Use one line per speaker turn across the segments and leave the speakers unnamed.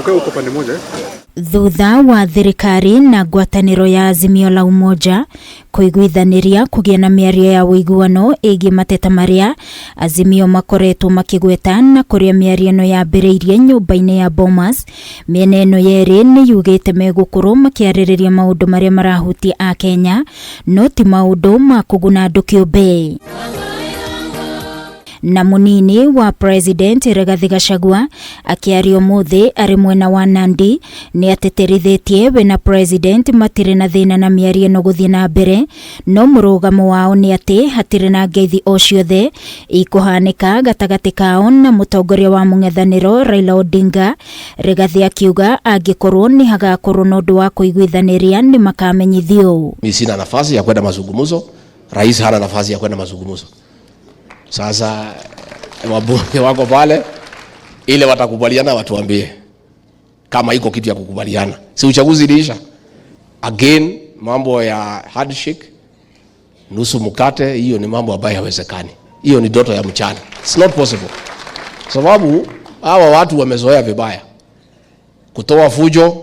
Uko pande moja eh?
Thutha wa thirikari na ngwatanĩro ya Azimio la Umoja kũiguithanĩria kũgĩa na mĩario ya ũiguano ĩgiĩ mateta marĩa Azimio makoretwo makĩgweta na kũrĩa mĩario ĩno yambĩrĩirie nyũmba-inĩ ya Bomas, mĩena ĩno yerĩ nĩ yugĩte megũkorwo makĩarĩrĩria maũndũ marĩa marahutia Akenya no ti maũndũ ma kũguna andũ kĩũmbe. Na munini wa President Rigathi Gachagua akĩaria ũmũthĩ arĩ mwena wa Nandi nĩ atĩtĩrithĩtie we na President matirĩ na thĩna na mĩario ĩno gũthiĩ na mbere, no mũrũgamo wao nĩ atĩ hatirĩ na ngeithi o ciothe ikũhanĩka gatagatĩ kao na mũtongoria wa mũng'ethanĩro Raila Odinga. Rigathi akiuga angĩkorwo nĩ hagakorwo na ũndũ wa kũiguithanĩria nĩ makamenyithio.
Mimi sina nafasi ya kwenda mazungumzo, rais hana nafasi ya kwenda mazungumzo. Sasa wabunge wako pale, ile watakubaliana watuambie kama iko kitu ya kukubaliana. Si uchaguzi iliisha? Again, mambo ya handshake, nusu mkate, hiyo ni mambo ambayo hayawezekani. Hiyo ni ndoto ya mchana. It's not possible. Sababu hawa watu wamezoea vibaya kutoa fujo,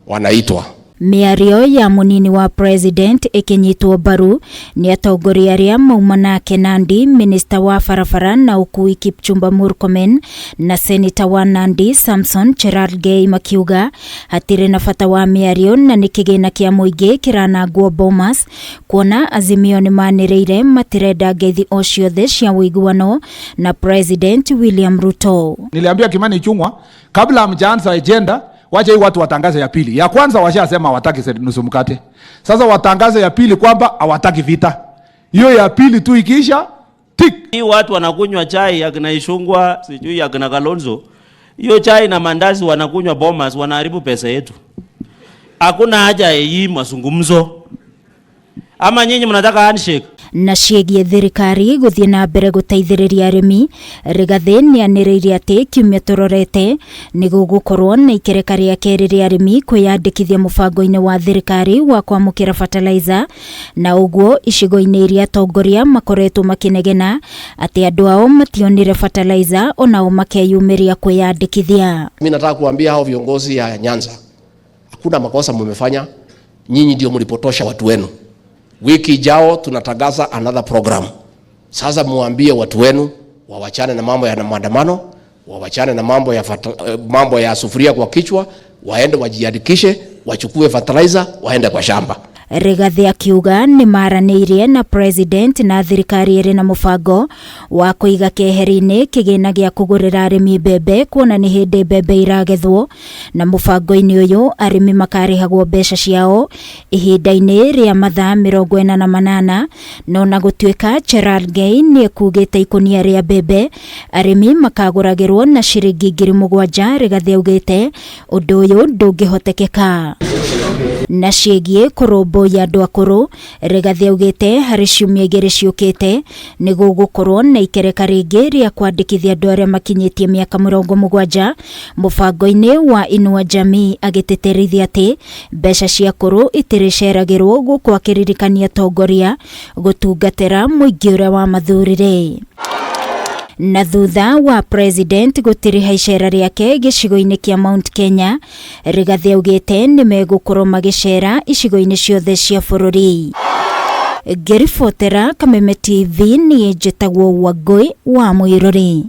wanaitwa
Mĩario ya mũnini wa President ĩkĩnyitwo mbaru nĩ atongoria arĩa mauma nake Nandi, minista wa barabara na ũkui Kipchumba Murkomen na seneta wa Nandi Samson Cherargei makiuga hatirĩ na bata wa mĩario na nĩ kĩgĩna kĩa mũingĩ kĩranangwo Bomas, kuona Azimio nĩ manĩrĩire matirenda ngeithi o ciothe cia ũiguano na President William Ruto.
Niliambia Kimani Ichung'wa kabla hamjaanza agenda, wacha hii watu watangaze ya pili. Ya kwanza washasema hawataki nusu mkate. Sasa watangaze ya pili kwamba hawataki vita. Hiyo ya pili tu ikiisha tik.
Hii watu wanakunywa chai akina Ichung'wa, sijui akina Kalonzo. Hiyo chai na mandazi wanakunywa Bomas, wanaharibu pesa yetu. Hakuna haja ya hii mazungumzo. Ama nyinyi mnataka handshake?
Na ciĩgiĩ thirikari gũthiĩ na mbere gũteithĩrĩria arĩmi, Rigathi nĩ anĩrĩire atĩ kiumia tũrorete nĩ gũgũkorwo na ikereka rĩa kerĩ rĩa arĩmi kwĩyandĩkithia mũbango-inĩ wa thirikari wa kwamũkĩra fertilizer, na ũguo icigo-inĩ iria atongoria makoretwo makĩnegena atĩ andũ ao mationire fertilizer onao makeyumĩria kwĩyandĩkithia.
Mimi nataka kuambia hao viongozi ya Nyanza, hakuna makosa mmefanya, nyinyi ndio mlipotosha watu wenu. Wiki ijao tunatangaza another program. Sasa muambie watu wenu wawachane na mambo ya maandamano, wawachane na mambo ya sufuria kwa kichwa, waende wajiandikishe, wachukue fertilizer, waende kwa shamba.
Rigathi akiuga nĩ maranĩirie na President na thirikari ĩrĩ na mũbango wa kũiga keheri-inĩ kĩgĩna gĩa kũgũrĩra arĩmi mbembe, kuona nĩ hĩndĩ mbembe iragethwo, na mũbango-inĩ ũyũ arĩmi makarĩhagwo mbeca ciao ihinda-inĩ rĩa mathaa 48. No na gũtuĩka Cherargei nĩ ekugĩte ikũnia rĩa mbembe arĩmi makagũragĩrwo na ciringi 7,000, Rigathi augĩte ũndũ ũyũ ndũngĩhotekeka. Na ciĩgiĩ kũrũmbũiya andũ akũrũ, Rigathi augĩte harĩ ciumia igĩrĩ ciũkĩte nĩ gũgũkorwo na ikereka rĩngĩ rĩa kwandĩkithia andũ arĩa makinyĩtie mĩaka 70 mũbango-inĩ wa Inua Jamii, agĩtĩtĩrithia atĩ mbeca cia akũrũ itirĩceragĩrwo, gũkũ akĩririkania atongoria gũtungatĩra mũingĩ ũrĩa wamathurire. Na thutha wa President gũtiriha icera rĩake gĩcigo-inĩ kĩa Mount Kenya, Rigathi augĩte nĩ megũkorwo magĩcera icigo-inĩ ciothe cia bũrũri. Ngĩribotera Kameme TV, niĩ njĩtagwo Wangũi wa Mũirũrĩ.